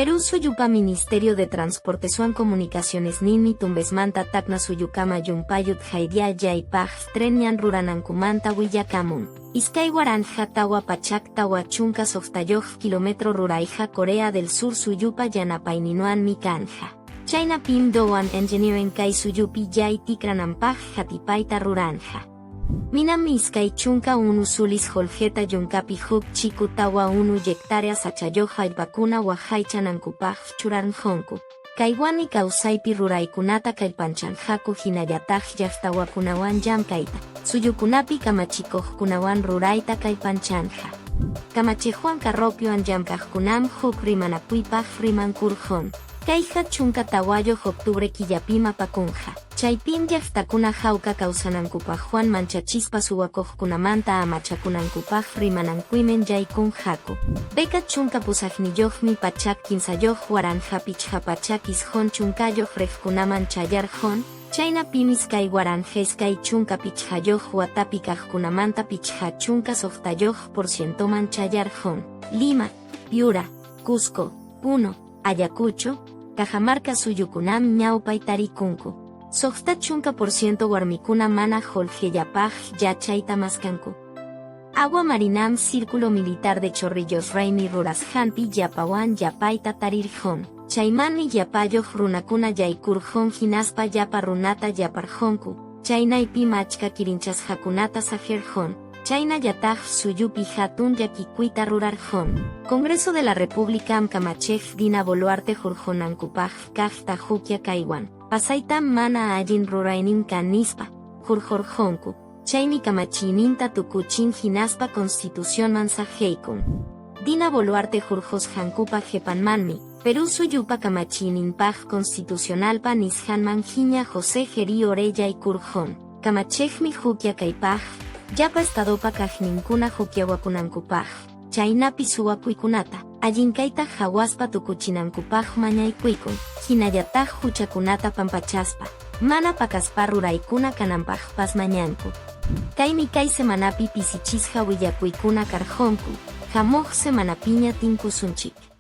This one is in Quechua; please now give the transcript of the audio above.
Perú suyupa Ministerio de Transporteswan Comunicacionesninmi Tumbesmanta Tacna suyukama llumpayut haydya llaypaq tren ñan ruranankumanta willakamun. 2446 kilómetro rurayqa Corea del Sur suyupa yanapayninwanmi kanja. Chaynapim Doan Engineering kay suyupi yay tikrananpaq hatipayta ruranja. Minam 21 sulis qullqita yunkapi huk chiku 41 hectáreas sachayuq allpakuna waqaychanankupaq churarqunku. Kaywanmi kawsaypi ruraykunata kallpanchanqaku hinallataq llaqtawakunawan llamkayta, suyukunapi kamachikuqkunawan rurayta kallpanchanqa. Kamachiqwan Carropiowan llamkaqkunam huk rimanakuypaq rimankurqun. Kayqa 14 octubre killapim apakunqa. Chaypim llaqtakuna hawka kawsanankupaqwan manchachispa suwakuqkunamanta amachakunankupaq rimanankuyman yaykunqaku. Beca 18mi 103 590 riqkunaman chayarqun, chaynapim 2025 watapi kaqkunamanta 56%man chayarqun. Lima, Piura, Cusco, Puno, Ayacucho, Cajamarca suyukunam ñawpay tarikunku. 60% warmikuna mana qullqillapaq yachayta maskanku. Agua Marinam Círculo Militar de Chorrillos Raymi rurasqanpi llapawan yapayta tarirqun. Chaymanmi llapayuq runakuna yaykurqun hinaspa llapa runata yaparqunku, chaynaypim achka kirinchasqakunata saqirqun. Chaynallataq suyupi hatun llakikuyta rurarqun. Congreso de la República kamachiq Dina Boluarte hurqunankupaq kaqta hukya kaywan, pasaytam mana allin ruraynin kan nispa, hurqurqunku. Chaymi kamachiyninta tukuchin hinaspa Constitucionman saqeykun. Dina Boluarte hurqusqankupa qhipanmanmi, Perú suyupa kamachiyninpaq constitucionalpa nisqanman hina José Jerí Oré yaykurqun. Kamachiqmi hukya kaypaq, llapa estadopa kaqninkuna hukyawakunankupaq, chaynapi suwakuykunata, allin kayta hawaspa tukuchinankupaq mañaykuykun, hinallataq huchakunata pampachaspa, mana pakaspa ruraykuna kananpaqpas mañanku. Kaymi kay semanapi pisichisqa willakuykuna karqunku, hamuq semanapiña tinkusunchik.